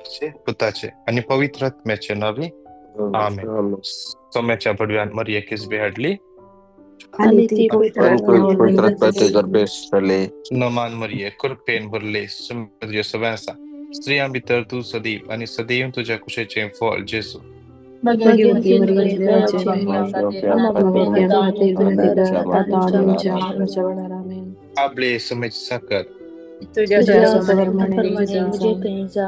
बापाचे पुताचे आनी पवित्र आत्म्याचे नांवी आमेन. सोम्याच्या भडव्यान मरिये किसबे हाडली आणि ती पवित्र आत्म्याचे गर्भेस जाले. नमान मरिये कृपेन भरले, तुझे सगळें आसा, स्त्रियां भितर तूं सदैव आनी सदैव तुज्या कुशेचें फळ जेजू. भाग्यवती मरिये देवाची माई, आम्हा पाप्यां खातीर विनंती कर आता आणि आमच्या मरणाच्या वेळार. आमेन. आपले सोम्याची साकर तुझ्या स्वतःप्रमाणे मुझे कहीं जा.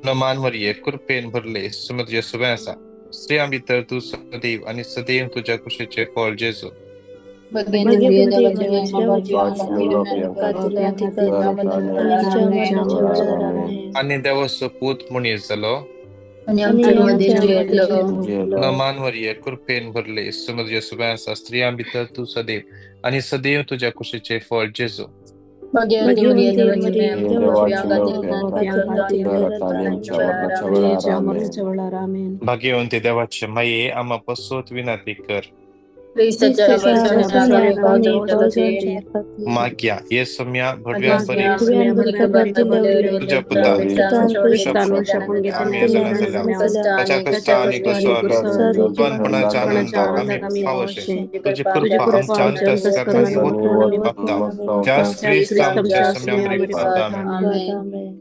नमान मरिये कृपेन भरले, तुझे सगळें आसा, स्त्रियां भितर तूं सदैव आनी सदैव तुज्या कुशेचें फळ जेजू. आनी देवाचो पूत मनीस जालो नमान मरिये कृपेन भरले, तुझे सगळें आसा, स्त्रियां भितर तूं सदैव आनी सदैव तुज्या कुशीचें फळ जेजू. भाग्यवंती देवाचे माये, आम्हा पसोत विनंती कर. माग्या ये सम्या भडव्या परी तुझ्या पुता आम्ही ताच्या कष्ट आणि कसोपणाच्या आनंदाक आम्ही फावशे तुझी कृपा आमच्या अंतस्करणांनी ओतून बाबता त्यास ख्रिस्त आमच्या सम्या.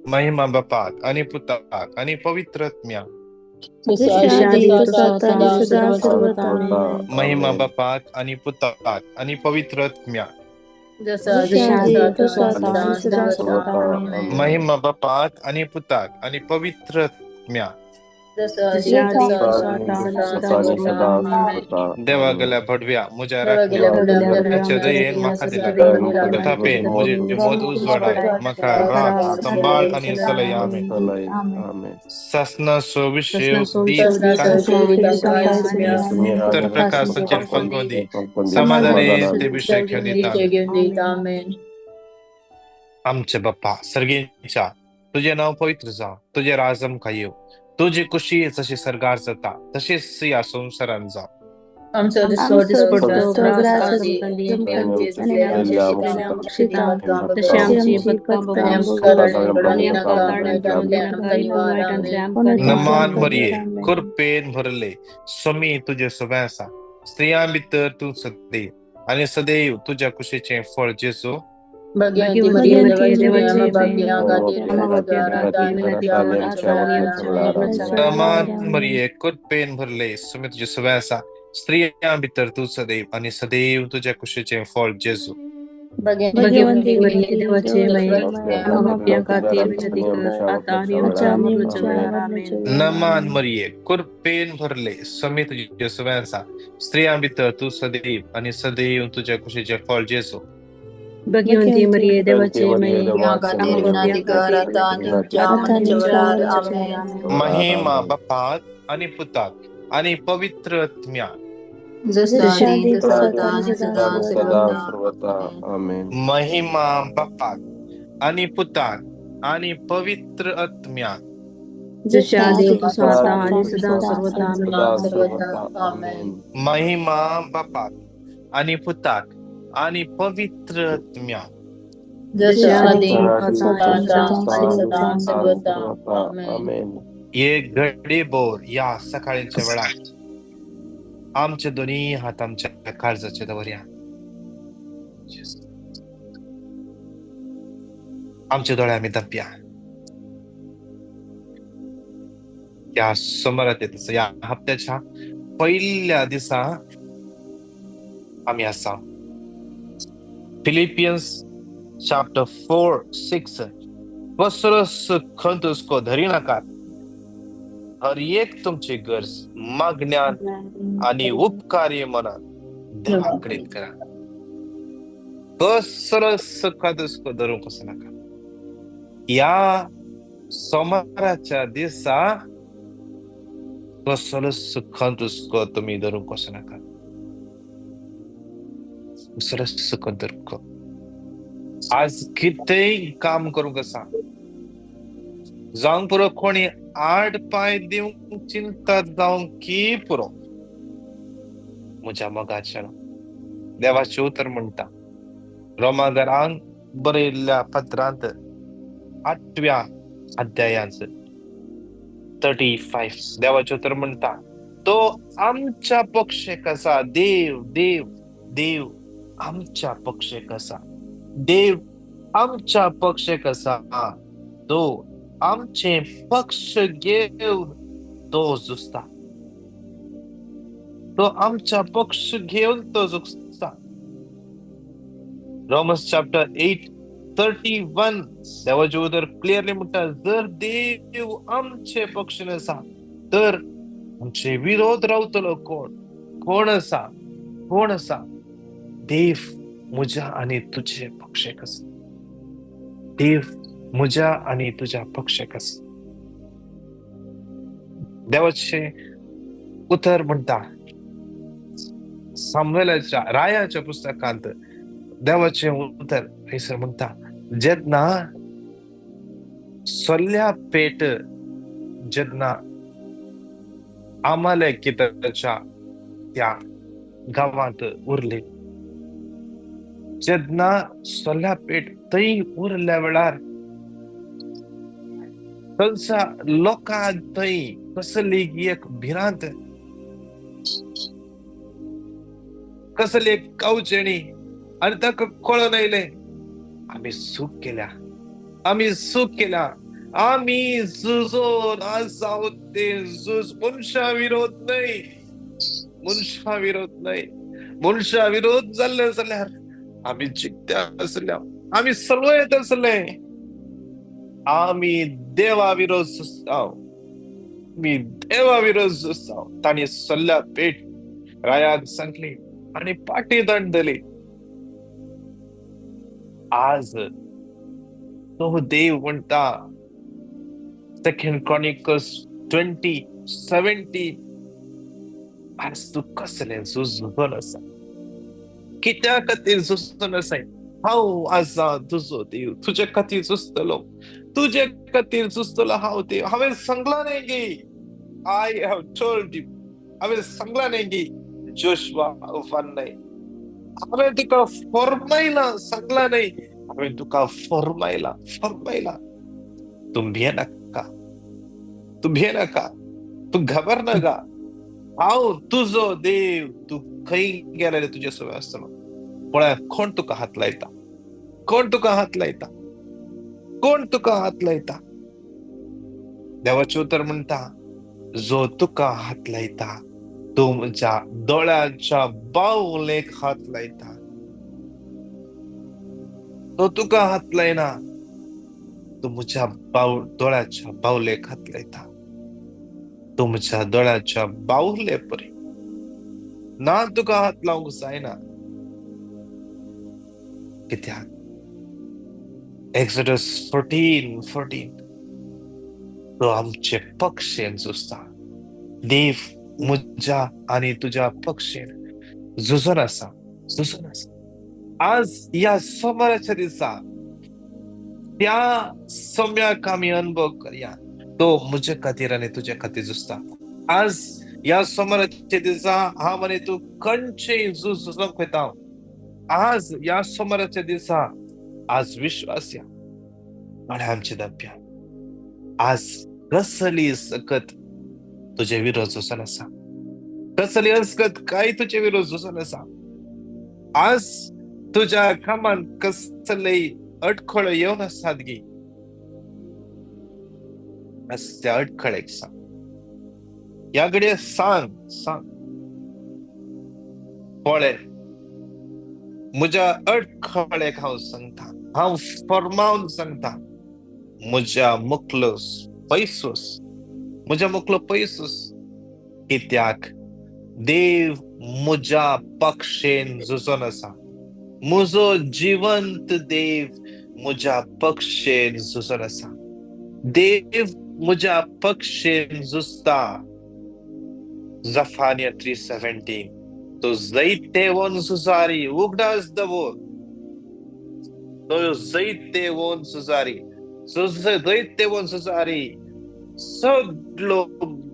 महिमा बापाक आणि पुताक आणि पवित्र आत्म्याक. महिमा बापाक आणि पुताक आणि पवित्र आत्म्याक. महिमा बापाक आणि पुताक आणि पवित्र आत्म्याक. देवा गेल्या भडव्या मुझ्या राखण्या दयेन म्हाका दिला तथापि मुझे मोद उजवाडाय म्हाका राख सांबाळ आनी चलय. आमेन. सासनाचो विशय तर प्रकाशाचेर फंगोदी समाधानी ते विशय घेवन दिता. आमचे बाप्पा सर्गींच्या, तुझे नाव पवित्र जावं, तुझे राज आमकां येवं, तुझी कुशी जशी सर्गार जाता तशीच ह्या संवसारान जावं. नमान मरिये कृपेन भरले, स्वामी तुझे सगळें आसा, स्त्रियां भितर तूं सदैव आनी सदैव तुज्या कुशीचें फळ जेजू. नमान मरिये कृपेन भरले, स्वामी तुझे सगळें आसा, स्त्रियां भितर तूं सदैव आनी सदैव तुज्या कुशीचें फळ जेजू. नमान मरिये कृपेन भरले, स्वामी तुझे सगळें आसा, स्त्रियां भितर तूं सदैव आनी सदैव तुज्या कुशीचें फळ जेजू. भाग्यवंती मरिये देवाची माई, महिमा बापाक आणि पुताक आणि पवित्र आत्म्याक. महिमा बापाक आणि पुताक आणि पवित्र आत्म्याक. महिमा बापाक आणि पुताक आणि पवित्र आत्म्याक. एक घडी बोर या सकाळीच्या वेळात आमचे दोन्ही हात आमच्या काळजाचे दवरया, आमचे दोळे आम्ही दबया. या सोमारात या हप्त्याच्या पहिल्या दिसा आम्ही आसा. फिलिपियन्स चॅप्टर 4:6 कसरोस खंतुसको धरी नाकात, हर एक तुमची गरज मागण्यान आणि उपकारी मनात देवाकडे करा. कसरोस खंतुसको धरूंक कसं नाका. या सोमाराच्या दिसा कसरोस खंतुसको तुम्ही धरूंक कसं नाका. कसरोस खंतुसको आज कितेंय काम करूंक आसा जावंक पुरो, कोणी आड पांय दिवंक चिंता जावंक की पुरो. म्हज्या मोगाच्या देवाचें उतर म्हणटा रोमागरांक बरयल्ल्या पत्रांत 8व्या अध्यायांत 35 देवाचें उतर म्हणटा, तो आमच्या पक्षेक आसा. देव देव देव आमच्या पक्षेक आसा. देव आमच्या पक्षेक आसा. तो आमचे पक्ष घेवन तो झुजता. तो आमच्या पक्ष घेवन तो झुजता. रोमन्स चॅप्टर 8:31 देवाचें उतर क्लियरली म्हणटा, जर देव आमचे पक्षान आसा तर आमचे विरोध रावतलो कोण? कोण आसा? कोण आसा? देव म्हज्या आनी तुजे पक्षेक आसा. देव म्हज्या आनी तुज्या पक्षेक आसा. देवाचें उतर म्हणटा सामुएलाच्या रायाच्या पुस्तकांत देवाचें उतर थंयसर म्हणटा, जेन्ना सोल्या पेट जेन्ना आमालेकिताच्या त्या गांवांत उरली, जेन्ना सोल्या पेट थंय उरल्या वेळार थंयच्या लोकांक थंय कसली एक भिरांत, कसली एक कावचेणी, आनी ताका कळोन आयलें आमी चूक केल्या, आमी चूक केल्या, आमी झुजोन आसा ते झूज मनशा विरोध न्हय, मनशा विरोध न्हय. मनशा विरोध जाल्ले जाल्यार आमी जिखते आसल्या, आमी सर्व येत आसले. आमी देवा विरोध झुजता, आमी देवा विरोध झुजता. तांणी सल्ल्या पेट रायाक सांगली आनी पाटी दंडली. आज तो देव म्हणटा 2 Chronicles 20:17, आज तूं कसलें झुजून आसा? कित्या खातीर झुजून आसाय? हांव आसा तुजो देव, तुजे खातीर झुजतलो, तुजे खातीर झुजतलो हांव देव. हांवें सांगलां न्ही गे, I have told you, हांवें सांगलां न्ही गे जोशुआ उफान न्हय, हांवें तुका फॉर्मायलां, सांगलां न्हय, हांवें तुका फॉर्मायलां, फॉर्मायलां. तूं भियेनाका, तूं भियेनाका, तूं घाबर नाका. हांव तुजो देव, तूं खंय गेल्यार तुजे सगळें आसतलो. पळय कोण तुका हात लायता, कोण तुका हात लायता, कोण तुका हात लायता. देवाचें उतर म्हणटा, जो तुका हात लायता तो म्हज्या दोळ्यांच्या बावलेक हात लायता. तो तुका हात लायना, तो म्हज्या दोळ्याच्या बावलेक हात लायता. तो म्हज्या दोळ्याच्या बावले परी ना तुका हात लावंक जायना. कित्याक? एक्सोडस 14:14 तो आमचे पक्षेन झुजता. देव म्हज्या आनी तुज्या पक्षेन झुजून आसा, झुजून आसा. आज ह्या सोमाराच्या दिसा त्या सम्याक आमी अनुभव करया, तो म्हजे खातीर आनी तुजे खातीर झुजता. आज ह्या सोमाराच्या दिसा हांव आनी तूं खंयचेय झूज झुजूंक वयता. आज ह्या सोमाराच्या दिसा आज विश्वास या आनी आमचे दाप्या आज कसली सकत तुजे विरोध झुजून आसा, कसली असकत काय तुजे विरोध झुजून आसा. आज तुज्या कामान कसले अडखळ येवन आसात गी, आज त्या अडखळेक सांग, ह्या घडये सांग, सांग पळय म्हज्या अडखळेक हांव सांगता, हांव फॉर्मावन सांगता, म्हज्या मुखलो पयसूस, म्हज्या मुखलो पयसूस. कित्याक? देव म्हज्या पक्षेन झुजून आसा. म्हजो जिवंत देव म्हज्या पक्षेन झुजून आसा. देव म्हज्या पक्षेन झुजता. जफानिया 3:17 तो जैतेवन झुजारी, उगडास दवर, तो जैतेवन झुजारी, जैतेवन झुजारी. सगळो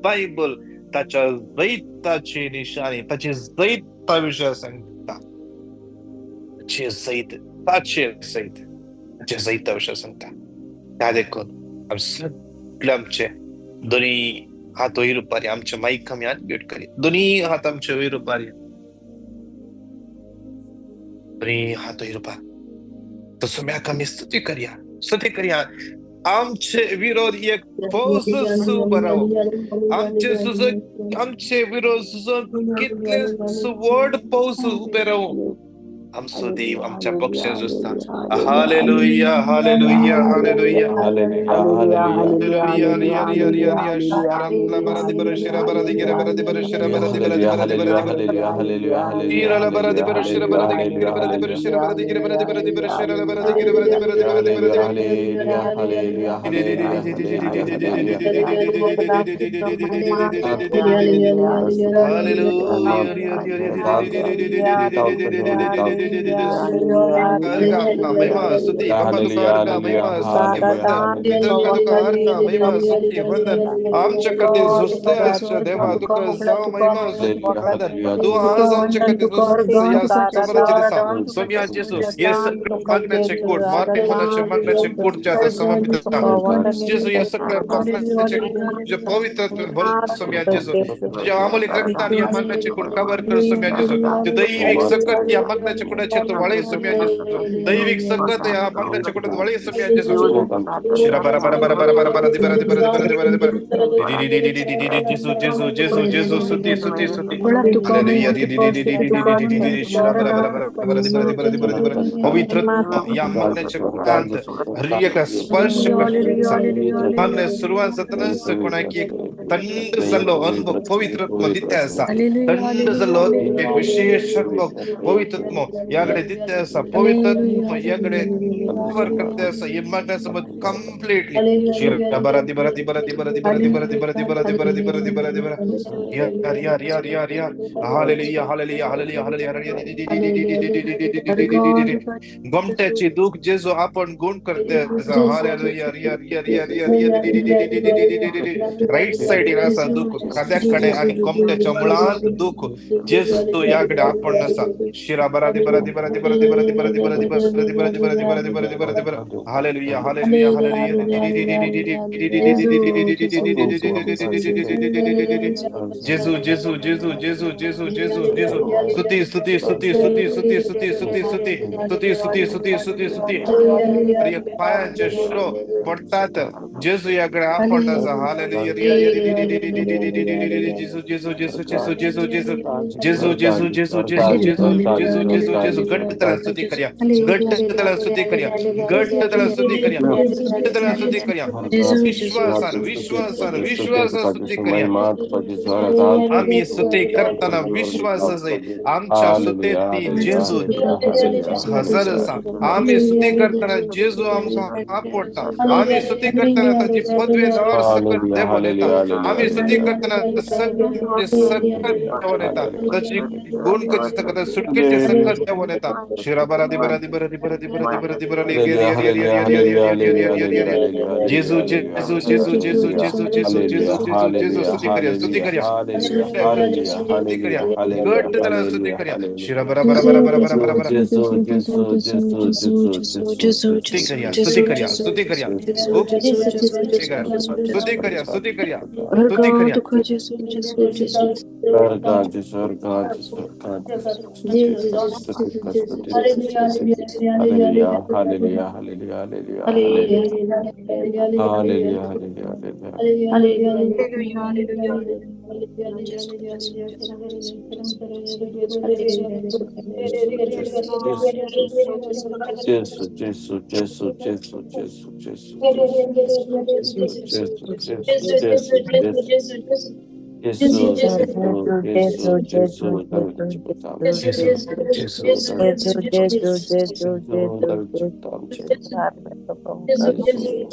बायबल ताच्या जैताची निशाणी, ताची जैता विशय सांगता. ताचे जैत, ताचे जैत, ताचे जैता विशय सांगता. त्या देखून आमी सगळे आमचे दोन्ही हात वयर उपारी, आमच्या माईक आमी अनम्यूट करी. दोन्ही हात आमचे वयर उपारी, दोन्ही हात वयर उपार. तो सुम्याक आमी स्तुती करया, स्तुती करया. आमचे विरोध एक फौज बराव, आमचे आमचे विरोध कितले व्हड पावस उबे रावू, आमचो देव आमच्या पक्षार झुजता. Hallelujah, hallelujah, hallelujah, आमच्या खातीर झुजते आमच्या देवा, तुका जावं महिमा स्तुती वंदन. तूं आज आमच्या खातीर झुजता ह्या समराचे दिसा. सोम्या जेजू, हे सगळे मागण्याचे कूट, मारपी मनाचे मागण्याचे कूट जे आतां समापित जाता. जेजू, ह्या सगळ्या मागण्याचे तुझ्या पवित्र भरून सोम्या जेजू, तुझ्या अमूल्य रक्तान ह्या मागण्याचे कूट कवर कर सोम्या जेजू. ते दैविक सकत ह्या मागण्याच्या कुटाचेर तूं वळय सोम्या जेजू. दैविक सकत ह्या मागण्याच्या कुटात वळय सोम्या जेजू. शिरा बरा बरा बरा बरा बरा बरा दी बरा दी बरा दी बरा दी बरा दी बरा दी दी दी दी दी दी. जेजू जेजू जेजू जेजू, स्तुती स्तुती स्तुती. हालेलुया. दी दी दी दी दी दी दी दी दी. शिरा बरा बरा बरा बरा दी बरा दी बरा दी बरा दी बरा. पवित्र ह्या मागण्याच्या कुटांत हर एका स्पर्श करता. मागण्या सुरवात जातनाच कोणाक एक थंड जाल्लो अनुभव पवित्र दित्ते आसा. थंड जाल्लो एक विशेष अनुभव पवित्रत्व ह्या कडेन दित्ते आसा. पवित्रत्व ह्या कडेन कवर करते आसा. हे मागण्या सोबत कंप्लिटली. शिरा बरा दी बरा दी बरा दी बरा दी बरा दी बरा दी बरा दी बरा दी बरा दी बरा दी बरा दी बरा. यार यार यार यार यार. Hallelujah, hallelujah, hallelujah, hallelujah. गोमट्याची दूख जेजू आपण गुण करते आसा. हालेलुया. यार यार यार यार यार. राईट सायडीन आसा दूख, खांद्या कडेन आनी गोमट्याच्या मुळांत दूख जेजू ह्या कडेन आपण आसा. शिरा बरा दी बरा दी बरा दी बरा दी बरा दी बरा दी बरा दी बरा दी बरा दी बरा दी बरा दी बरा दी बरा दी बरा. Hallelujah, hallelujah, hallelujah. जेजू जेजू जेजू जेजू जेजू जेजू जेजू. स्तुती स्तुती स्तुती स्तुती स्तुती स्तुती स्तुती स्तुती स्तुती स्तुती स्तुती स्तुती स्तुती. पायांचे श्रो पडतात जेजू ह्या कडेन आपण आसा. हालेलुया. जेजू जेजू जेजू जेजू जेजू जेजू जेजू जेजू जेजू जेजू जेजू जेजू जेजू जेजू. घट्ट तळान स्तुती करया, घट्ट तळान स्तुती करया, घट्ट तळान स्तुती करया, घट्ट तळान स्तुती करया. विश्वासान विश्वासान विश्वासान स्तुती करया. आम्ही स्तुती करताना विश्वास जाय आमच्या स्तुतींत जेजू हजर आसा. आम्ही स्तुती करताना जेजू आमकां आपडटा. आम्ही स्तुती करताना ताची पदवेदार सकट देवून येता. आम्ही स्तुती करताना सगळे सकट देवून येता. ताची गुण कशी सकट सुटकेचे सकट देवून येता. शिरा बरा दी बरा दी बरा दी बरा दी बरा दी बरा दी बरा. जेजू जेजू जेजू जेजू जेजू जेजू जेजू जेजू जेजू. स्तुती करया, स्तुती करया, स्तुती करया, घट्ट तळान स्तुती करया. शिरा बरा बरा बरा बरा बरा बरा बरा. स्तुती करया, स्तुती करया, स्तुती करया, स्तुती करया, स्तुती करया, स्तुती करया.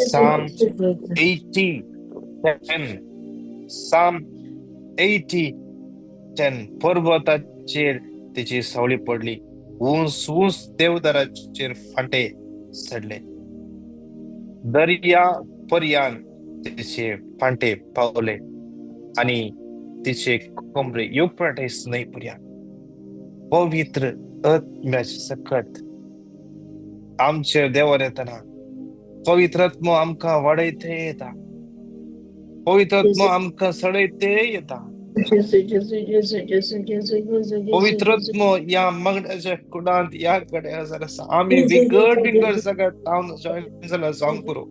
Psalm 80:10. Psalm 80:10. पर्वताचेर तेची सावळी पडली, उंच उंच देवदाराचेर फांटे चडले, दर्या पर्यान तेचे फांटे पावले आनी तिचे कोमरे युफ्रेटीस न्हंय पर्यान. पवित्र आत्म्याचे सकत आमचेर देंवोन येतना पवित्र आत्मो आमकां वाडयत येता. पवित्र आत्मो आमकां सडयते येता. पवित्र आत्मो ह्या मागण्याच्या कुडांत ह्या कडेन हजर आसा. आमी विंगड विंगड जाग्यार जावन जॉयन जाला जावंक पुरो,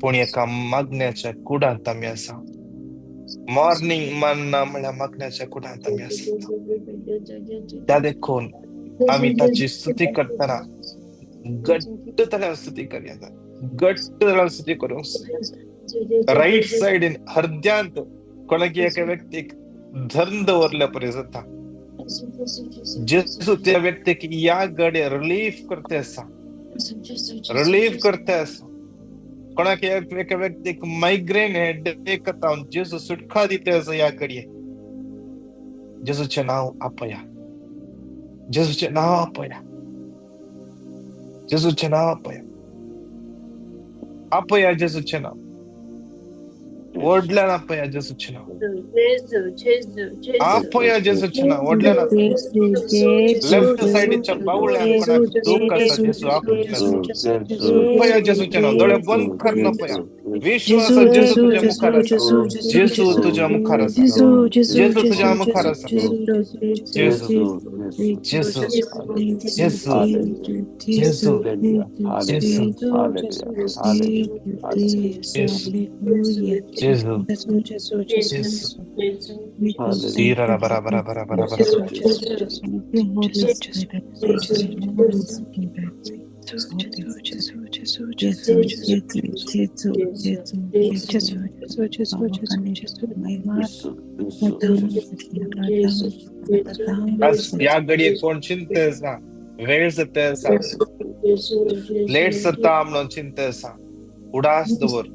पूण एका मागण्याच्या कुडांत आमी आसा. मॉर्निंग मान्ना म्हळ्यार मागण्याच्या कुडांत आमी आसा. त्या देखून आमी ताची स्तुती करतना घट्ट जाल्यार स्तुती करया, घट्ट जाल्यार स्तुती करूंक. राईट सायडीन हृदयांत कोणाकी एका व्यक्तीक धरून दवरल्या परी जाता. जेजू त्या व्यक्तीक ह्या घडये रिलीफ करते आसा, रिलीफ करते आसा. कोणाक एका व्यक्तीक मायग्रेन हेडेक जाता, जेजू सुटका दिते आसा ह्या घडये. जेजूचें नांव आपया, जेजूचें नांव आपया, जेजूचें नांव आपया, आपया जेजूचें नांव, व्हडल्यान आपया जेजूचें नांव, आपया जेजूचें नांव व्हडल्यान आपया. लेफ्ट सायडीच्या बावळ्यान कोणाक दूख आसा, जेजू आपया, आपया जेजूचें नांव. दोळे बंद कर आपया. विश्वास जेजू तुज्या मुखार आसा, जेजू तुज्या मुखार आसा, जेजू तुज्या मुखार आसा. जेजू, जेजू, जेजू, जेजू, जेजू, जेजू, जेजू. तीरा बरा बरा बरा बरा बरा. ह्या घडये कोण चिंते आसा, वेळ जाता आसा, लेट जाता म्हणून चिंते आसा, उडास दवर.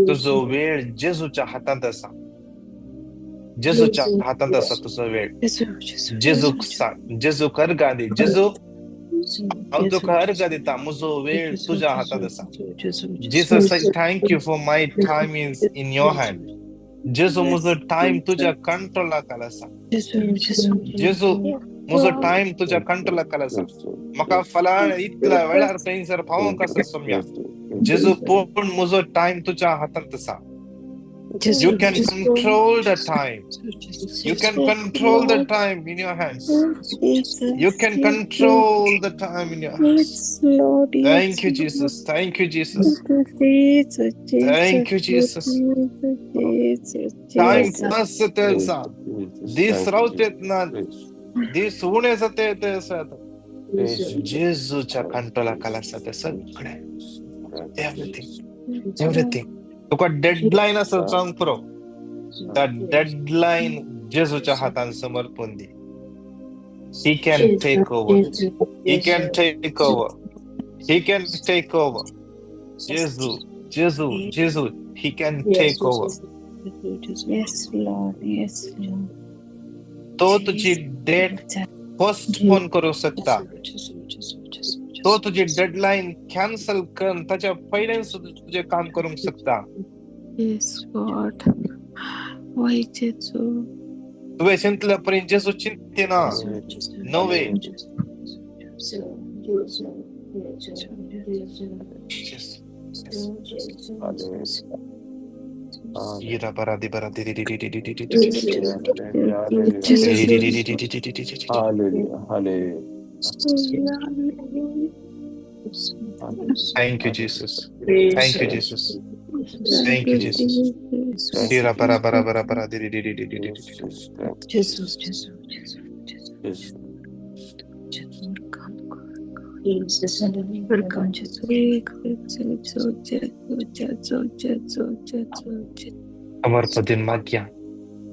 तुजो वेळ जेजूच्या हातांत आसा, जेजूच्या हातांत आसा तुजो वेळ. जेजूक सांग, जेजूक अर्गां दी, जेजू हांव तुका अर्गां दिता, म्हजो वेळ तुज्या हातांत आसा. Jesus, I thank you for my time is in your hand. जेजू म्हजो टायम तुज्या कंट्रोला खाला आसा. जेजू म्हजो टायम तुज्या कंट्रोला खाला आसा. म्हाका फलाण इतल्या वेळार थंयसर पावोंक आसा सोम्या जेजू, पूण म्हजो टायम तुज्या हातांत आसा. You can control the time. You can control the time in your hands. You can control the time in your hands. Thank you, Jesus. Thank you, Jesus. Thank you, Jesus. Time pass जाता आसा, दीस रावत येत ना, दीस उणे जाता येत आसा. जेजूच्या कंट्रोला खाला आसा ते सगळे. Everything, everything. तुका डेडलायन आसा जावंक पुरो, त्या डेडलायन जेजूच्या हातान समर्पण दी. He can take over. He can take over. He can take over. जेजू, जेजू, जेजू, He can take over. Yes, Lord. Yes, Lord. तो तुजी डेट पोस्टपोन करूंक शकता. तो तुजी डेडलायन कॅन्सल करून ताच्या पयल्यान सुद्दां तुजें काम करूंक शकता. Yes, God. Why, Jesu? तुवें चिंतल्या पर्यंत जेजू चिंतिना. No way. Ira bara di bara di di di di di di di di di di di. Thank you, Jesus. Thank you, Jesus. Thank you, Jesus. Ira bara bara bara bara di di di di di di di di. Jesus, Jesus, Jesus, Jesus. समर्पदीन मागया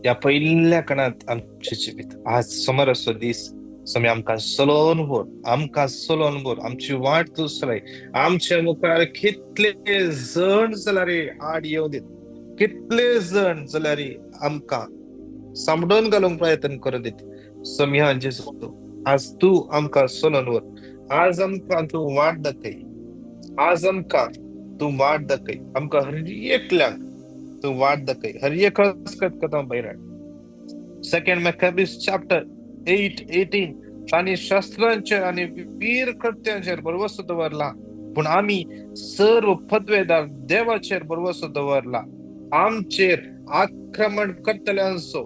ह्या पयल्या कणांत आमचें जिवीत आज summer असो दीस स्वामी आमकां चलोवन व्हर, आमकां चलोवन व्हर, आमची वाट तूं चलय. आमच्या मुखार कितले जण जाल्यार आड येवं दीत, कितले जण जाल्यार आमकां सांबडून घालूंक प्रयत्न करूं दीत. स्वामी जेजू आज तूं आमकां चलोवन व्हर, आज आमकां तूं वाट दाखय, आज आमकां तूं वाट दाखय, आमकां हर एकल्याक तूं वाट दाखय, हर एक कथा भायर. सेकंड मॅकाबीज चॅप्टर 8:18 तांणी शस्त्रांचेर आनी वीर कृत्यांचेर भरवसो दवरला, पूण आमी सर्व पदवेदार देवाचेर भरवसो दवरला. आमचेर आक्रमण करतल्यांचो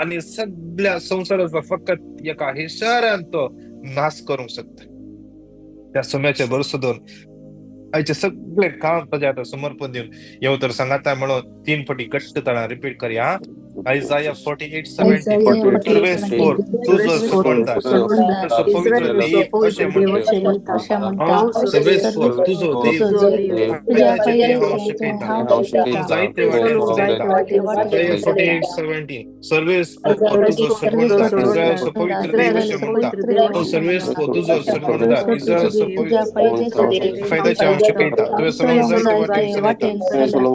आनी सगळ्या संवसाराचो फकत एका इशाऱ्यान तो नाश करूंक शकता. त्या सुम्याचे भरसो दवरून आयचे सगळे काम ताज्या आतां समर्पण दिवन येव तर सांगाता म्हणून 3 पटी घट्ट तळा रिपीट करया. Isaiah 48:17 सर्वेस्पोर तुजो सुपणदार पवित्र देव अशें म्हणटा, सर्वेस्पोर तुजो देव फायद्याचें तें हांव शिकयतां, तूं जायते वाटेन चलयता. Isaiah 48:17 सर्वेस्पोर तुजो सुपणदार इस्रायलचो पवित्र देव अशें म्हणटा, तो सर्वेस्पोर तुजो सुपणदार इस्रायलचो पवित्र फायद्याचें हांव शिकयतां, तुवें सलोंग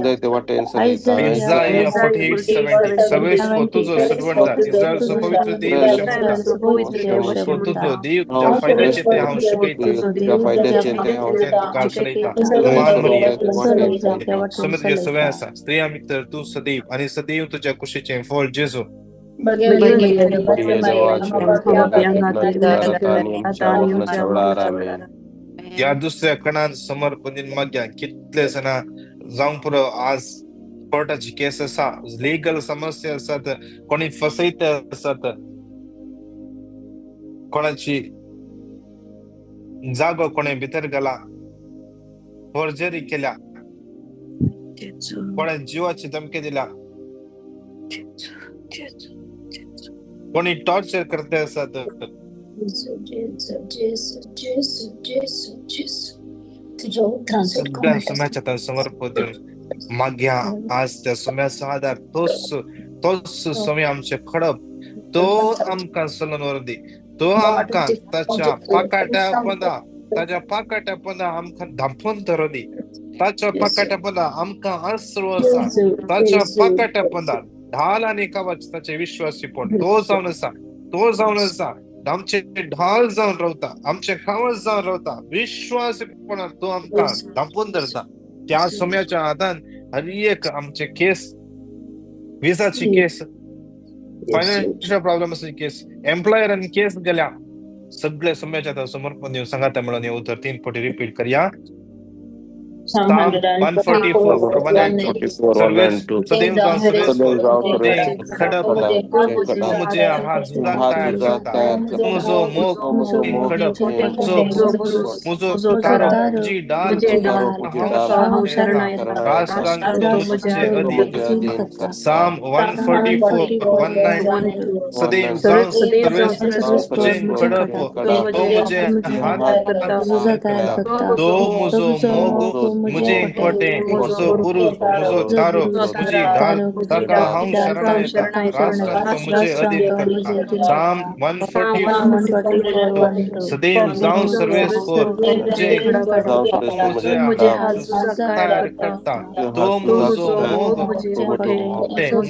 जायते वाटेन चलयता. Isaiah 48:17 सर्वेस्पोर तुजो सुपणदार इस्रायलचो पवित्र देव अशें म्हणटा, तुजो देव तुज्या फायद्याचें तें हांव शिकयतां, तुका चलयता. मान मरिया समुद्र सवय आसा, स्त्रिया भितर तूं सदैव आनी सदैव तुज्या कुशीचें फळ जेजू. ह्या दुसऱ्या कणान समर्पण माग्या कितले जाणां जावंक पुरो आज कोर्टाची केस आसा, लिगल समस्या आसात, कोणी फसयता आसात, कोणाची जागो कोणे भितर घाला, फोर्जरी केल्या, कोणे जिवाची धमकी दिल्या, कोणी टॉर्चर करते आसात. सगळ्या सुम्याच्या समर्पण दिवन माग्या आज त्या सुम्याचो आदार तोच तोच सुम्या आमचे खडप, तो आमकां चलून व्हरूं दी, तो आमकां ताच्या पाकाट्या पोंदा ताच्या पाकाट्या पोंदा आमकां धांपून धरूं दी, ताच्या पाकाट्या पोंदा आमकां आसरो आसा, ताच्या पाकाट्या पोंदा ढाल आनी कवच ताचे विश्वासीपण तो जावन आसा, तो जावन आसा आमचे ढाल जावन रावता, आमचे कवच जावन रावता, विश्वासीपणान तो आमकां धांपून धरता. त्या सुम्याच्या हातान हर एक आमचे केस, विजाची केस, फायनान्शियल प्रॉब्लम्स केस, एम्प्लॉयरान केस गेल्या, सगळे सुम्याच्या हातान समर्पण दिवन सांगाता म्हणून हे उतर 3 पटी रिपीट करया. Psalm 144:1-2 सर्वेस सदैव खडप मुझे हात तयार करता, मुजो मोग खडप मुजो तारो तुजी डाल मुझे अधीन. Psalm 144:1-9 सदैव मुझे खडप तो मुझे हात दो मुजो मोग मुझे कोटे मुजो पुरुष मुजो तारो मुझे ढाल ताका हांव शरण येता, राष्ट्रांत मुझे अधीन करता. Psalm 144 सदैव जावं सर्वेस्पोर मुझे मुझे तयार करता, तो मुजो मोग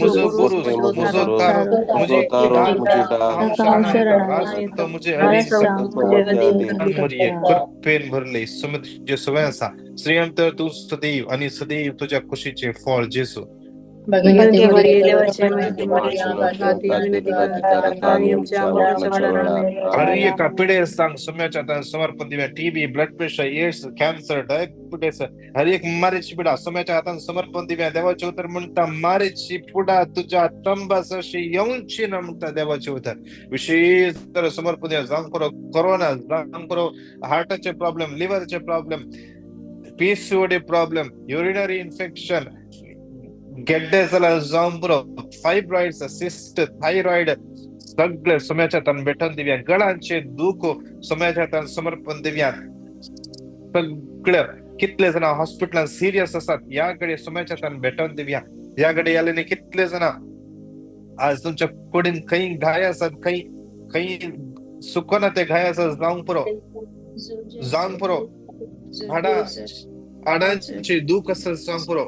मुजो पुरुष मुजो तारो मुझे ढाल हांव शरण येता, राष्ट्रांत मुझे अधीन करता. मरिये कृपेन भरले समुद्र सवय आसा, श्रीयंत तूं सदैव आनी सदैव तुज्या कुशीचें फळ जेजू. हर एका पिडेस्तांक सुम्याच्या हातान समर्पण Divya. TB, blood pressure, AIDS, cancer, diabetes, हर एक मारेची पिडा सुम्याच्या हातान समर्पण दिव्या. देवाचें उतर म्हणटा मारेची पिडा तुज्या तंबास अशी येवची ना म्हणटा देवाचें उतर. विशेष तर समर्पण दिव्या जावंक पुरो कोरोना, जावंक पुरो हार्टाचे प्रॉब्लम, लिव्हरचे problem, PCOD problem, urinary infection, गेड्डे जाल्यार जावंक पुरो फायब्रॉइड्स, सिस्ट, थायरॉइड सगळे सुम्याच्या हातान भेटून दिव्या. गळांचे दूख सुम्याच्या हातान समर्पण दिव्या. सगळे कितले जाणां हॉस्पिटलान सिरियस आसात ह्या घडये सुम्याच्या हातान भेटून दिव्या. ह्या घडये आलेले कितले जाणां आज तुमच्या कुडीन खंय घाय आसात, खंय खंय सुकना ते घाय आसात, जावंक पुरो जावंक पुरो हाडा हाडांची दूख आसा जावंक पुरो,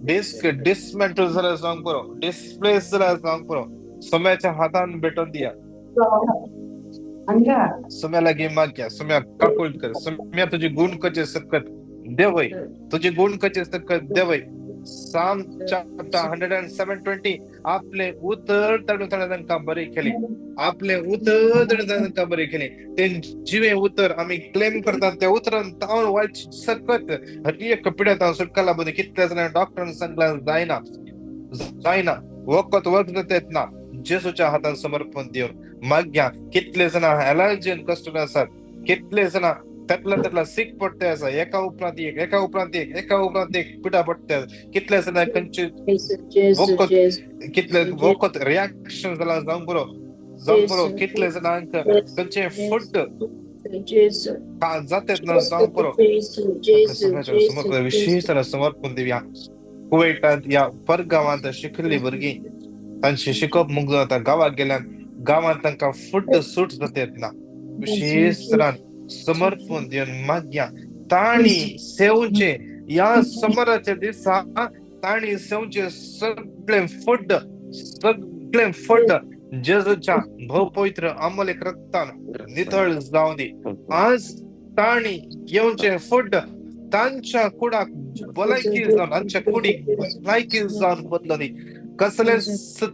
डिस्क डिसमेंटल जाल्यार जावंक पुरो, डिस्प्लेस जाल्यार जावंक पुरो, सुम्याच्या हातान भेटून दिया. सुम्या लागीं माग्या, सुम्या काकूळ कर, सुम्या तुजी गुण कचे सकत देवय, तुजी गुण कचे सकत देवय. Psalm chapter 107:20 आपले उतर ताणें तांकां बरे केले, आपले उतर ताणें तांकां बरे केले. ते जिवे उतर आमी क्लेम करतात, त्या उतरान तावन वायट सकत हर एक पिड्या तावन सुटका बदी. कितल्या जाणां डॉक्टरान सांगला जायना जायना, वखद वखद येत ना, जेसूच्या हातान समर्पण दिवन मागया. कितले जाणां एलर्जीन कश्ट आसात, कितले जाणां त्यातला त्यातला सीक पडते आसा, एका उपरांत एक, एका उपरांत एक, एका उपरांत एक पिडा पडते. कितले जाणां खंयचे वखद, कितले वखद रिएक्शन जाला जावंक बरो, जावंक बरो. कितले जाणांक खंयचे फूड जाते ना जावंक बरो. समर्पण विशेष समर्पण दिवया. कुवेटांत या परगांवांत शिकिल्ली भुरगीं तांचे शिकप मुग्ध जाता, गांवाक गेल्यान गांवांत तांकां फूड सूट जाता ना. विशेष तरान समर्पण दिवन मागया. तांणी सेवचे ह्या समराच्या दिसा तांणी सेवचे सगळे फूड, सगळे फूड जेजूच्या भोव पवित्र अमोलेक रक्तान नितळ जावं दी. आज तांणी घेवचे फूड तांच्या कुडाक भलायकी जावन, तांच्या कुडीक भलायकी जावन बदलनी. कसलेच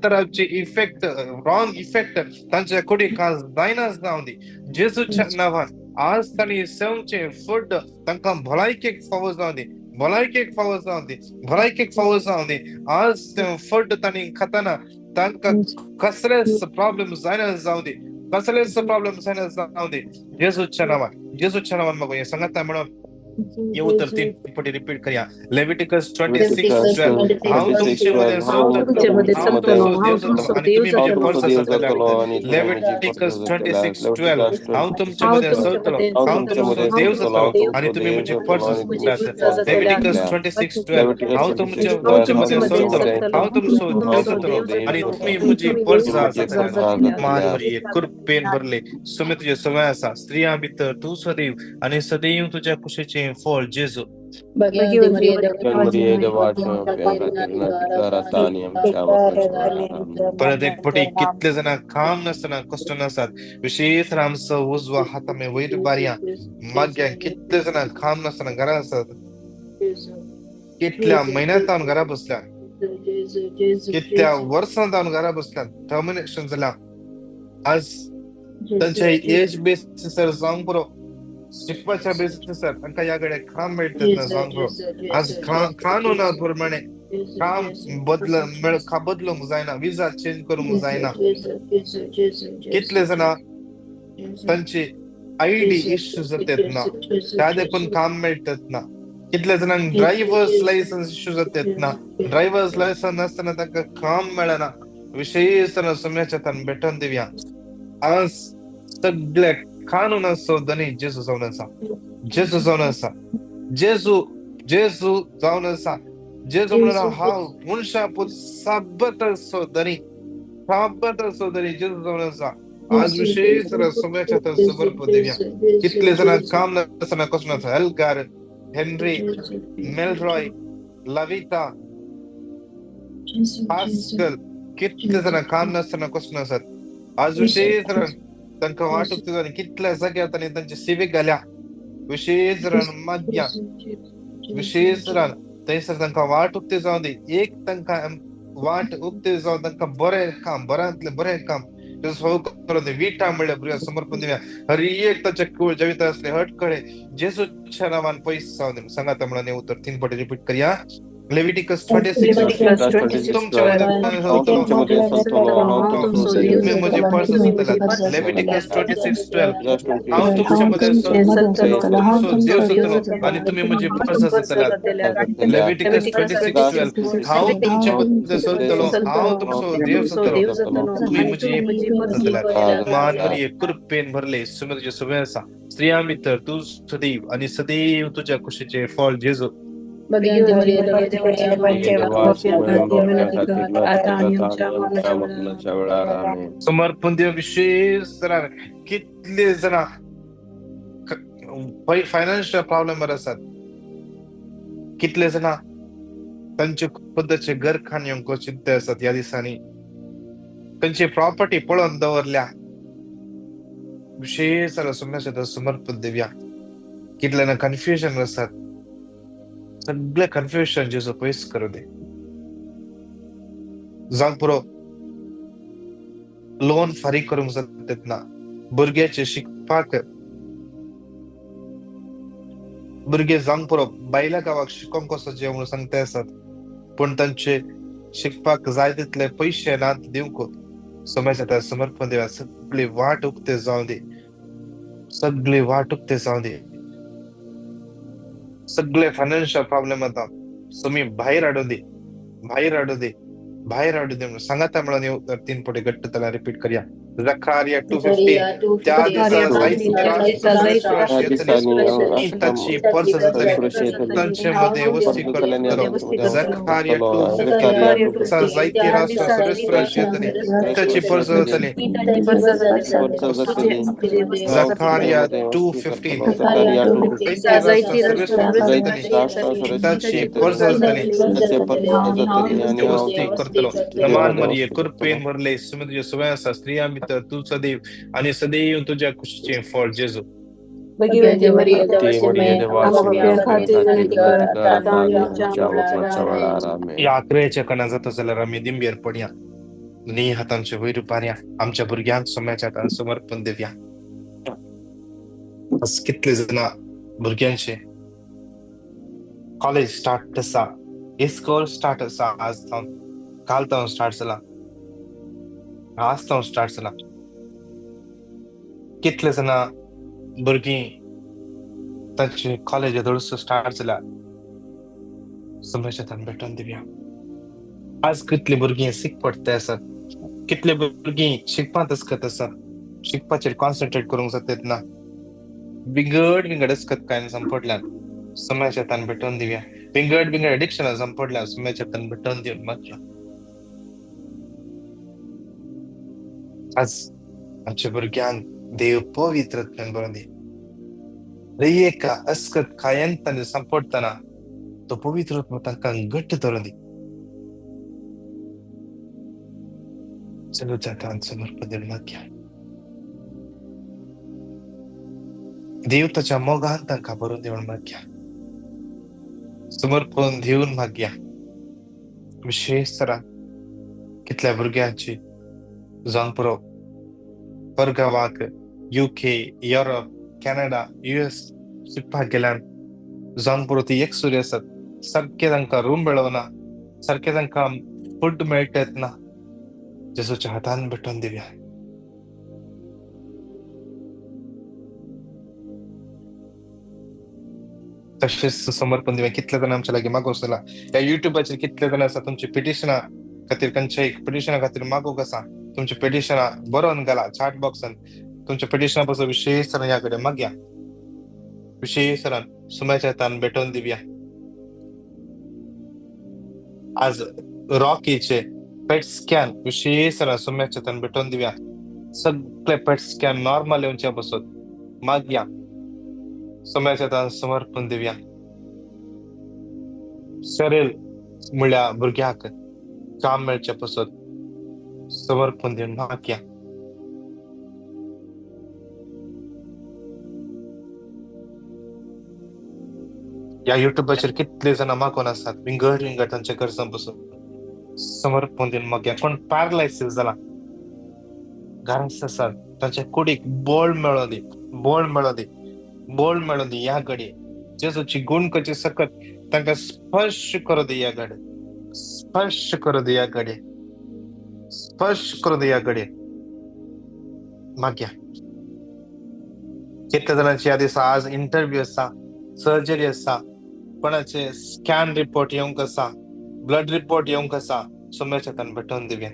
तराचे इफेक्ट, रॉंग इफेक्ट तांच्या कुडीक आज जायना जावं दी. जेजूच्या नांवान आज तांणी सेवचे फूड तांकां भलायकेक फावो जावं दी, भलायकेक फावो जावं दी, भलायकेक फावो जावं दी. आज तें फूड तांणी खाताना तांकां कसलेच प्रॉब्लेम जायना जावं दी, कसलेच प्रॉब्लेम जायना जावं दी. जेजूच्या नांवान, जेजूच्या नांवान मागूया. सांगाता म्हणून हे उतर तीन पटी रिपीट करूया. लेविटिकस 26:12 हांव तुमचे मदें सोदतलो, हांव तुमचो देव जातलो आनी तुमी म्हजी लेविटिकस 26:12 हांव तुमचे मदें सोदतलो, हांव तुमचो देव जातलो आनी तुमी म्हजी पर्स जातले. लेविटिकस 26:12 हांव तुमचे मदें सोदतलो, हांव तुमचो देव जातलो आनी तुमी म्हजी पर्स जातले. मान कृपेन भरले सुमे तुजे सवय आसा, स्त्रियां भितर तूं सदैव आनी सदैव तुज्या कुशीचें फळ जेजू. परत एक पटी कितले जाणां काम नासतना कश्ट नासतात, विशेष आमचो उजवा हात आमी वयर बारया मागया. कितले जाणां काम नासतना घरा आसात, कितल्या म्हयन्यांत जावन घरा बसल्या, कितल्या वर्सां जावन घरा बसल्या, टर्मिनेशन जाल्या. आज तांच्या एज बेसिसर जावंक पुरो, शिकपाच्या बेसिसर तांकां ह्या कडेन काम मेळटा ना जावंक पुरो. आज कानुना प्रमाणे काम बदल बदलूंक जायना, विजा चेंज करूंक जायना. कितले जाणां तांची आयडी इश्यू जातात ना, त्या देखून काम मेळटात ना. कितले जाणांक ड्रायव्हर्स लायसन्स इश्यू जातात ना, ड्रायव्हर्स लायसन्स नासतना तांकां काम मेळना. विशेष सम्याच्या तान भेटून दिवया. आज सगळे कानुनाचो धनी जेजू जावन आसा, जेजू जावन आसा, जेजू जेजू जावन आसा. जेजू म्हणून हांव मनशा पूत साबताचो धनी, साबताचो धनी जेजू जावन आसा. आज विशेष सम्याच्या तान समर्पण दिवया. कितले जाणां काम नासतना कसो नासता, एल्गार, हेनरी, मेलरॉय, लविता, पास्कल, कितले जाणां काम नासतना कसो नासत. आज विशेष तांकां वाट उक्ती जाली, कितल्या जाग्यार तांणी तांचे सिवीक घाल्या. विशेष मागया, विशेष थंयसर तांकां वाट उक्ती जावं दी. एक तांकां वाट उक्ती जावन तांकां बरें काम, बऱ्यांतलें बरें काम करून दी. विटा म्हणल्यार भुरग्यांक समर्पण दिवया. हर एक तांच्या कुळ जिवित आसले हटकळे जेजूच्या नांवान पयस जावं दी. सांगाता म्हणून उतर तीन पटी रिपीट करया. लेविटिकस 26:12 तुमचे मदें पर्स जातले. लेविटिकस 26:12 हांव तुमचे मदें तुमचो देव जातलो आनी तुमी म्हजी पर्स जातले. लेविटिकस 26:12 हांव तुमचे मदें सोदतलो, हांव तुमचो देव जातलो, तुमी म्हजी जातले. मान मरिये कृपेन भरले सुमे तुजे सवय आसा, स्त्रियां भितर तूं सदैव आनी सदैव तुज्या कुशीचें फळ जेजू. समर्पण देव. विशेष कितले जाणां फायनान्शियल प्रॉब्लेम आसात, कितले जाणां तांचे खुद्दाचे घर खाण चिंता आसात. ह्या दिसांनी तांची प्रॉपर्टी पळोवन दवरल्या. विशेष समर्पण दिवया. कितले कन्फ्युजन आसात, सगळे कन्फ्युजन जेजू पयस करूं दी. जावंक पुरो लोन फारीक करूंक जाता ना, भुरग्याचे शिकपाक, भुरगे जावंक पुरो बायल्या गांवाक शिकोंक वचचें म्हणून सांगता आसात, पूण तांचे शिकपाक जाय तितले पयशे ना दिवंक. समाज आतां समर्पण दिवया. सगळी वाट उक्ते जावं दी, सगळी वाट उक्ते जावं दी. सगळे फायनान्शियल प्रॉब्लेम आतां सुमी भायर हाडूं दी, भायर हाडूं दी, भायर हाडूं दी म्हणून सांगाता म्हणून 3 पटी घट्ट त्याला रिपीट करया. जखारिया 2:15. त्या दिसा जायते ताची पर्स जातली, तांचे मध्ये वस्ती करतलो. जखारिया 2:15. जायते राष्ट्र सर्वेस्पराशी येतली, ताची पर्स जातली. जखारिया 2:15. ताची पर्स जातली, वस्ती करतलो. नमान मरिये, कृपेन भरले, सुमी तुझे सुवे आसा, स्त्रियां भितर तूं सदैव आनी सदैव तुज्या कुशीचें फळ जेजू. ह्या आक्रेच्या कणा जाता जाल्यार आमी दिंबेर पडया, नी हातांचे वयर उबारया, आमच्या भुरग्यांक सोम्याच्या हातान समर्पण दिवया. आज कितले जाणां भुरग्यांचे कॉलेज स्टार्ट आसा, इस्कॉल स्टार्ट आसा, आज जावन काल जावन स्टार्ट जाला, आज जावन स्टार्ट जाला. कितले जाणां भुरगीं तांचे कॉलेज थोडसो स्टार्ट जाला, समाजांत भेटोवन दिवया. आज कितली भुरगीं सीक पडटा आसात, कितले भुरगीं शिकपांत असकत आसात, शिकपाचेर कॉन्सन्ट्रेट करूंक जाता ना, विंगड विंगड असकत कांय संपडल्यान समाजांत भेटोवन दिवया. विंगड विंगड एडिक्शनां संपडल्यान समाजांत भेटोवन दिवन मागया. आज आमच्या भुरग्यांक देव पवित्र बरोवन दी. एका अस्कत कायन तांचे संपडटना तो पवित्र तांकां घट्ट धरून दी. चलो जाता समर्पण दिवन मागया. देव ताच्या मोगान तांकां भरून दिवन मागया, समर्पण दिवन मागया. विशेष तरा कितल्या भुरग्यांची जावंक पुरो परगांवाक UK, Europe, Canada, US शिकपाक गेल्यान जावंक पुरो ती एकसुरी आसात, सारकें तांकां रूम मेळना, सारकें तांकां फूड मेळटा ना, जेजूच्या हातान भेटोवन दिवया. तशेंच समर्पण दिवया. कितले जाण आमच्या लागीं मागोवंक जाला ह्या युट्यूबाचेर, कितले जाण आसा तुमची पिटिशनां खातीर, खंयच्याय पिटिशना खातीर मागोवंक आसा, तुमची पिटिशनां बरोवन घाला चॅट बॉक्सान. तुमच्या पिटिशना पासून विशेष तरान ह्या कडेन मागया, विशेष तरान सुम्याच्या हातान भेटोवन दिवया. आज रॉकीचे पेट स्कॅन विशेष तरान सुम्याच्या हातान भेटोवन दिवया. सगळे पेट स्कॅन नॉर्मल येवचे पासून मागया, सुम्याच्या हातान समर्पण दिवया. शरीर म्हणल्यार भुरग्याक काम मेळचे पासून समर्पण दिवन मागया. ह्या युट्यूबाचेर कितले जाणां मागोवन आसात, विंगड विंगड तांच्या गरजां पासून समर्पण दिवन मागया. कोण पॅरलायसीस जाला, घरांत आसात, तांच्या कुडीक बळ मेळों दी, बळ मेळों दी, बळ मेळों दी. ह्या घडये जेजूची गुण करची सकत तांकां स्पर्श करूं दी, ह्या घडये स्पर्श करूं दी, ह्या घडये स्पर्श करूं दी, ह्या घडये मागया. कितल्या जाणांची ह्या दिसा आज इंटरव्यू आसा, सर्जरी आसा, कोणाचे स्कॅन रिपोर्ट येवंक आसा, ब्लड रिपोर्ट येवंक आसा, सोम्याच्या हातान भेटोवन दिवया.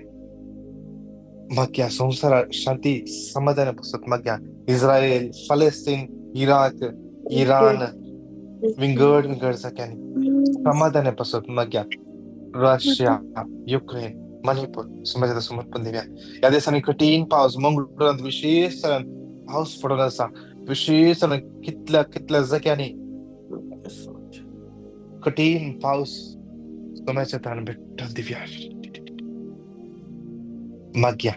मागया संवसारात शांती समाधान पासत मागया. इस्रायल, फालेस्तीन, इराक, इराण, विंगड विंगड जाग्यांनी समाधान पासत मागया. रशिया, युक्रेन, मणिपूर समाजात समर्पण दिवया. ह्या दिसांनी कठीण पावस मंगळुरांत विशेष तरान पावस पडून आसा, विशेष तरान कितल्या कितल्या जाग्यांनी कठीण पावस समाजाच्या हातान भेटोवन दिवया. मागया.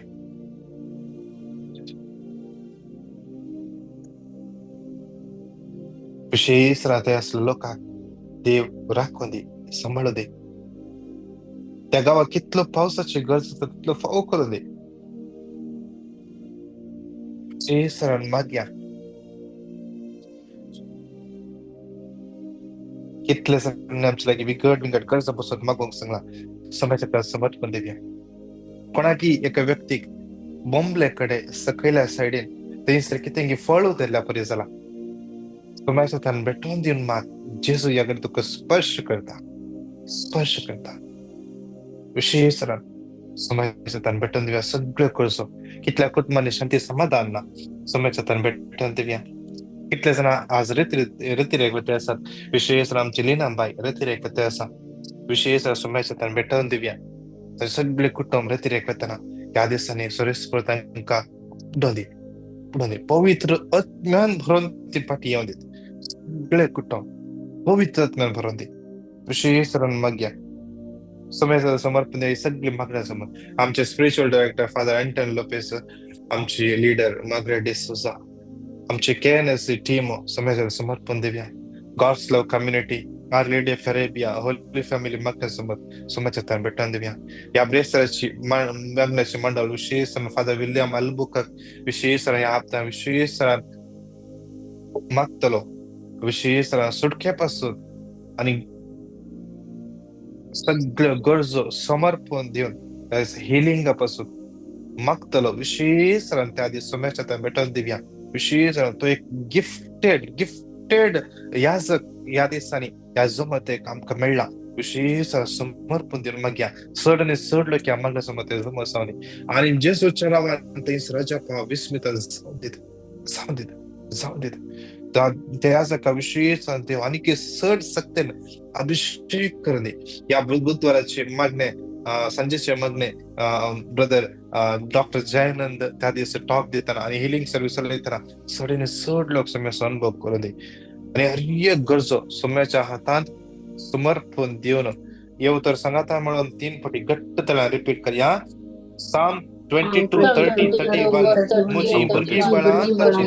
विशेष तरान थंय आसल्या लोकांक देव राखून दी, सांबाळून दी. त्या गांवाक कितलो पावसाची गरज आसा तितलो फाव करून दी. जेसरान मागया. कितले जाणांनी आमचे लागीं विंगड विंगड गरजां पसून मागूंक सांगलां, समाजाच्या समर्पण दिवया. कोणाकी एका व्यक्तीक बोंबले कडेन सकयल्या सायडीन थंयसर कितें फळ उतरल्या परी जाला, समाजांतल्यान भेटोवन दिवन माग. जेजू ह्या घडी तुका स्पर्श करता, स्पर्श करता. विशेष समाजांतल्यान भेटोवन दिवया सगळ्यो गरजो. कितल्या कुटुंबांनी शांती समाधान ना, समाजांतल्यान भेटोवन दिवया. कितले जाणां आज रेतिरेक वते आसात, विशेष आमची लिना बाय रेतिरेक वते आसा, विशेष समाजांतल्यान भेटोवन दिवया. सगळे कुटुंब रेतिरेक वतना ह्या दिसांनी सुरेश तांकां उडोवन दी, उडोवन दी. पवित्र आत्म्यान भरून ती फाटी येवन दीत. सगळे कुटुंब पवित्र आत्म्यान भरून दी. विशेष मागया समय समर्पण द्या सगळी मागण्या समोर. आमचे spiritual director father Anton Lopes, आमची लिडर मार्गरेट डिसोजा, आमचे KNSC team समय समर्पण दिवया. God's love community, our lady of Arabia, holy family मागण्या समोर समाजात भेटून दिवया. ह्या ब्रेस्ताराची मागण्याची मंडळ विशेष फादर विल्यम अल्बुकर विशेष ह्या हप्ता विशेष मागतलो, विशेष सुटके पासून आनी सगळ्यो गरजो समर्पण दिवन हिलिंगा पासून मागतलो. विशेष त्या दीस समाजात भेटून दिवया. विशेष तो एक गिफ्टेड गिफ्टेड याजक ह्या दिसांनी ह्या जमतेक आमकां मेळ्ळा. विशेष समर्पण दिवन मागया. चड आनी चड लोक ह्या मागण्या समते जमसांनी आनी जेजूच्या नांवान थंयसर रजा विस्मित जावं दीत, जावं दीत, जावं दीत. त्या याजका विशेष देव आनीक चड सक्तेन अभिषेक करून दी. ह्या बुधवाराचे मागणे, संजयचे मागणे ब्रदर डॉक्टर जयानंद त्या दीस टॉक दितना आनी हिलिंग सर्वीस चलयतना चड आनी चड लोक सम्याचो अनुभव करून दी. आनी हर एक गरजो सम्याच्या हातांत समर्पण दिवन येव तर सांगाता म्हणून 3 फावटी घट्ट तळा रिपीट करया. साम 22, 30, 31. मुजी भुरगीं बाळां ताची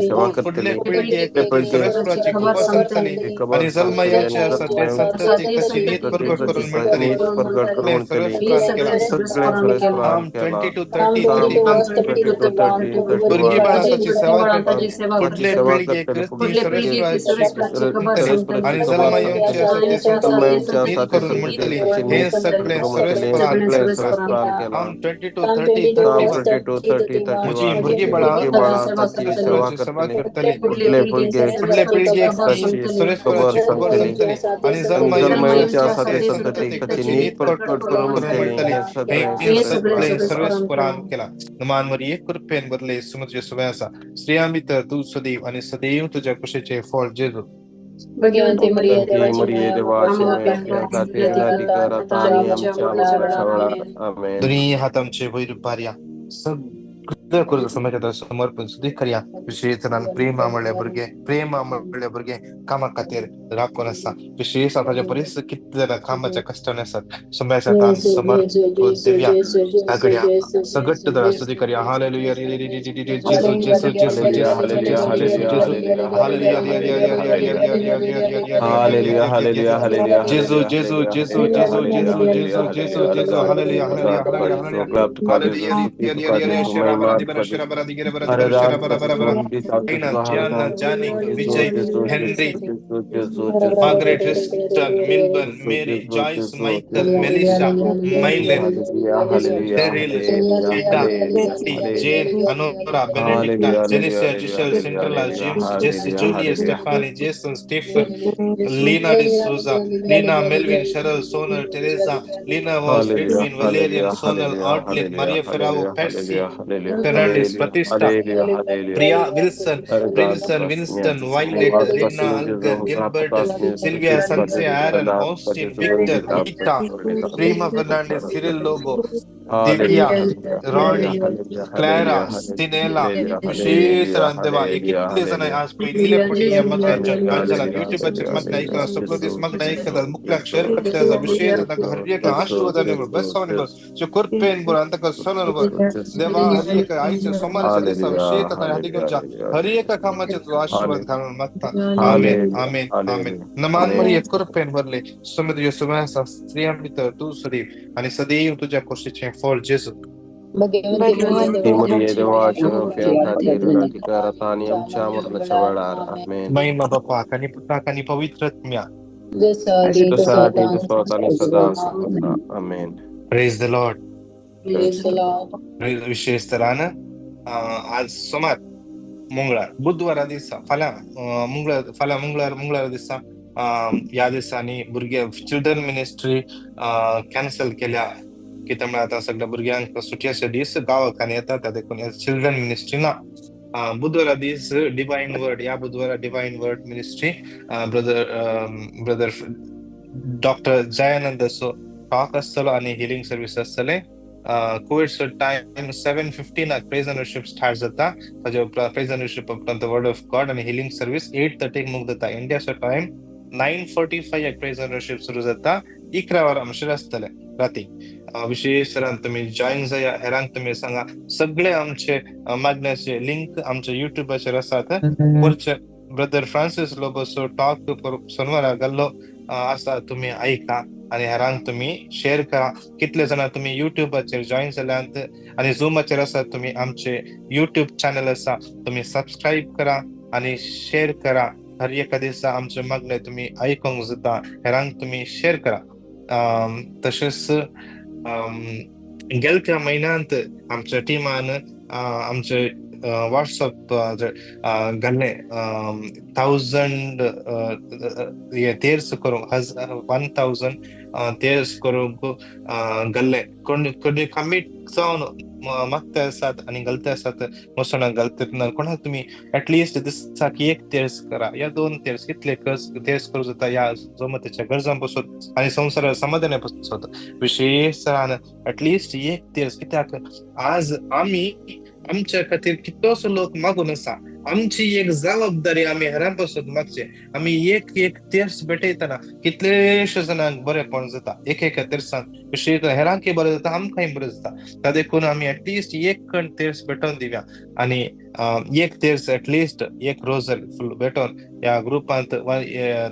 सेवा करतली, फुडले पिळगेक सरस्वतीची खबर सांगतली आनी जल्मा येवचे आसा ते संततीक ताची नीत प्रगट करून मेळटली. सगळें सरस्वरान केलां. 22, 30, 31. भुरगीं बाळां ताची सेवा करतली, फुडले पिळगेक ती सरस्वतीची आनी जल्मा येवचे आसा ते संततीक नीत करून मेळटली. हे सगळें सरस्वरान केलां. 22, 30, 31. मुजी भुरगीं बाळां ताची सेवा करतली, फुडले पिळगेक ती सरस्वतीची खबर सांगतली आनी जल्मा येवचे आसा ते संततीक ताची नीत प्रगट करून मेळटली. हे सगळें सर्वेस्परान केलां. नमान मरिये कृपेन भरले, सुमद्र सुवे आसा, स्त्रियां भितर तूं सदैव आनी सदैव तुज्या कुशीचें फळ जेजू. भगवंती मरिये देवाची दोन्ही हात आमचे वयर उबारया. सगळ्यो गरजो समाजात समर्पण सुद्दां करया. विशेष प्रेमा म्हणल्या भुरगे, प्रेमा म्हणल्या भुरगे कामा खातीर राखून आसा. विशेष ताच्या बरेच कितले जाणां कामाच्या कश्टान आसात, समाजात समर्पण दिवया. सगळ्या सगट दरा स्तुती करया. हालेलुया. जेजू जेजू जेजू जेजू जेजू जेजू. हालेलुया. Hallelujah hallelujah hallelujah. जेजू जेजू जेजू जेजू जेजू जेजू जेजू जेजू. Hallelujah hallelujah hallelujah. Vijay, Henry, Margaret, Tristan, Milburn, Mary, Joyce, Michael, Melissa, Mylan, Daryl, Ida, Jane, Anora, Benedicta, Genesia, Giselle, Cinderella, James, Jesse, Julia, Stephanie, Jason, Stephen, Lena D'Souza, Lena, Melvin, Cheryl, Sonal, Teresa, Lena Voss, Edwin, Valerian, Sonal, Artlin, Maria Ferrao, Patsy, Fernandez, Batista, Priya, Wilson, Brinson, Winston, Violet, Rina, Algar, Gilbert, Sylvia, Sanse, Aaron, Austin, Victor, Rita, Prima Fernandez, Cyril Lobo, Divya, Ronnie, Clara, Sinela, विशेष देवा कितले जाण आज पयलीं पटी ह्या मागण्यांच्या कांचनात युट्यूबाचेर मागणें आयकलां, सगळो दीस मागणें आयकतात, मुखल्याक शेअर करता, विशेष तांकां हर एक आशीर्वादान भर, बेसावानी भर, तुज्या कृपेन भर आनी तांकां चलून भर. देवा हर एक आयच्या सोमाराच्या दिसा विशेष तांकां हाती घेवच्या हर एका कामाचेर तुजो आशीर्वाद घालून मागता. आमेन, आमेन, आमेन. नमान मरिये, कृपेन भरले, स्वामी तुज्या सुम्या आसा, स्त्रियां भितर तूं सदैव आनी सदैव तुज्या कुशीचें फळ जेजू. महिमा बापाक आनी पुताक आनी पवित्र आत्म्याक. Praise the Lord. विशेष तरान आज सोमार, मंगळार, बुधवारा दिसा, फाल्यां मंगळार, फाल्यां मंगळार, मंगळारा दिसा ह्या दिसांनी भुरगे चिल्ड्रन मिनिस्ट्री कॅन्सल केल्या. कित्याक म्हळ्यार आतां सगळ्या भुरग्यांक सुटयेचे दीस, गांवांनी येतात, देखून चिल्ड्रन मिनिस्ट्री ना. बुधवारा दीस डिवायन वर्ड, ह्या बुधवारा divine word ministry brother doctor जयानंदाचो talk आसतलो आनी हिलींग सर्वीस आसतलें. कुवेटचो टायम 7:15 प्रेज एंड वर्शिप start जाता. ताजे उपरांत प्रेज एंड वर्शिप उपरांत वर्ड ऑफ गॉड आनी हिलींग सर्वीस 8:30 मुग जाता. इंडियाचो टायम 9:45 प्रेज एंड वर्शिप सुरू जाता. 11 वरां म्हणसर आसतलें राती. विशेष तरान तुमी जॉयन जाया, हेरांक तुमी सांगा. सगळे आमचे मागण्याचे लिंक आमच्या युट्यूबाचेर आसात. वरचे ब्रदर फ्रांसीस लोबोचो टॉक सोनवारा घाल्लो आसा, तुमी आयका आनी हेरांक तुमी शेअर करा. कितले जाणां तुमी युट्यूबाचेर जॉयन जाल्यात आनी झुमाचेर आसात, तुमी आमचे युट्यूब चॅनल आसा, तुमी सबस्क्रायब करा आनी शेअर करा. हर एका दिसा आमचे मागणे तुमी आयकूंक जाता, हेरांक तुमी शेअर करा. तशेंच गेल्या म्हयन्यांत आमच्या टिमान आमचे वॉट्सअप घाल्लें 1000 तेर्स करूंक, 1000 तेर्स करूंक घाल्लें. कोण कोणी कमीट जावन मागता आसात आनी घालता आसात, मसणाक घालता. कोणाक तुमी एटलिस्ट दिसाक एक तेर्स करा या 2 तेर्स, कितले तेर्स करूं जाता ह्या जमतेच्या गरजां पसून आनी संवसारा समाधाना पसून. विशेष एटलिस्ट एक तेर्स, कित्याक आज आमी आमच्या खातीर कितलोसो लोक मागून आसा. आमची एक जबाबदारी आमी हेरां पासून मागचे. आमी एक एक तेर्स भेटयतना कितलेशे जाणांक बरेपण जाता. एक एका तेर्सान विशेष हेरांकय बरें जाता, आमकांय बरें जाता. ता देखून आमी एटलिस्ट एक कण तेर्स भेटोवन दिवया आनी एक तेर्स एटलिस्ट एक रोजरी फुल भेटोवन ह्या ग्रुपांत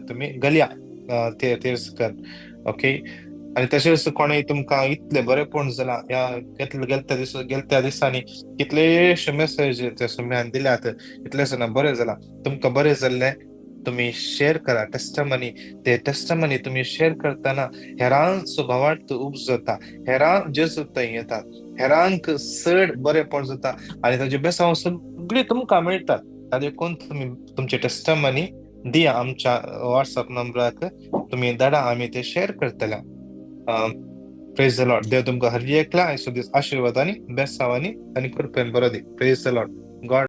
तुमी घालया तेर्स कर. ओके. आनी तशेंच कोणें तुमकां इतलें बरेपण जालां ह्या गेल्ल्या दिसांनी कितलेशे मेसेज त्या सुम्यान दिल्यात, कितले जाणां बरें जालां. तुमकां बरें जाल्लें तुमी शेअर करा टेस्टमनी. ते टेस्टमनी तुमी शेअर करतना हेरांचो भावार्थ उपजता, हेरांक जेजू थंय येतात, हेरांक चड बरेपण जाता आनी ताजे बेसांव सगळीं तुमकां मेळटात. ता देखून तुमी तुमचे टेस्टमनी दिया आमच्या वॉट्सअप नंबराक, तुमी धाडा, आमी ते शेअर करतले. Praise the Lord. देव तुमकां हर एकल्या आनी सुदीस आशिर्वादांनी, बेसावांनी आनी कृपेन बरो दी. Praise the Lord. God